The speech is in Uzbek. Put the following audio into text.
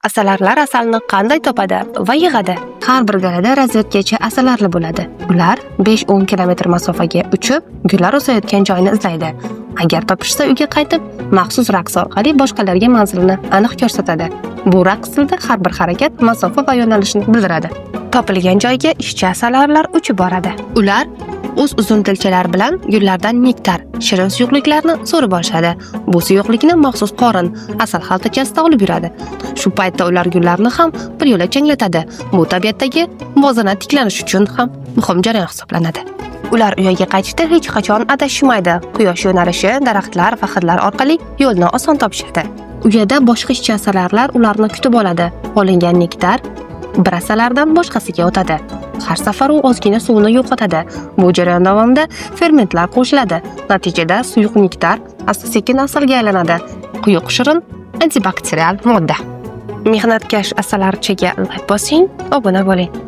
Asalarilar asalni qanday topadi va yig'adi? Har bir galada razvedkachi asalari bo'ladi. Ular 5-10 kilometr masofaga uchib, gullar o'sayotgan joyni izlaydi. Agar topishsa, uyga qaytib, maxsus raqs orqali boshqalarga manzilini aniq ko'rsatadi. Bu raqs tilida har bir harakat masofa va yo'nalishni bildiradi. Topilgan joyga ishchi asalarilar uchib boradi. Ular o'z uzun tilchalari bilan gullardan nektar, shirin suyuqliklarni so'rib olishadi. Bu suyuqlikni maxsus qorin, asal xaltachasida olib yuradi. Shu paytda ular gullarni ham bir yo'la changlatadi. Bu tabiatdagi muvozanat tiklanishi uchun ham muhim jarayon hisoblanadi. Ular uyaga qaytishda hech qachon adashmaydi. Quyosh yo'nalishi, daraxtlar va hidlar orqali yo'lni oson topishadi. Uyada boshqa ishchi asalarilar ularni kutib oladi. Olingan nektar bir asalaridan boshqasiga o'tadi. Har safar u ozgina suvni yo'qotadi. Bu jarayon davomida fermentlar qo'shiladi. Natijada suyuq nektar asta-sekin asalga aylanadi. Quyuq shirin antibakterial modda. Mehnatkash asalarichaga layk bosing, obuna bo'ling.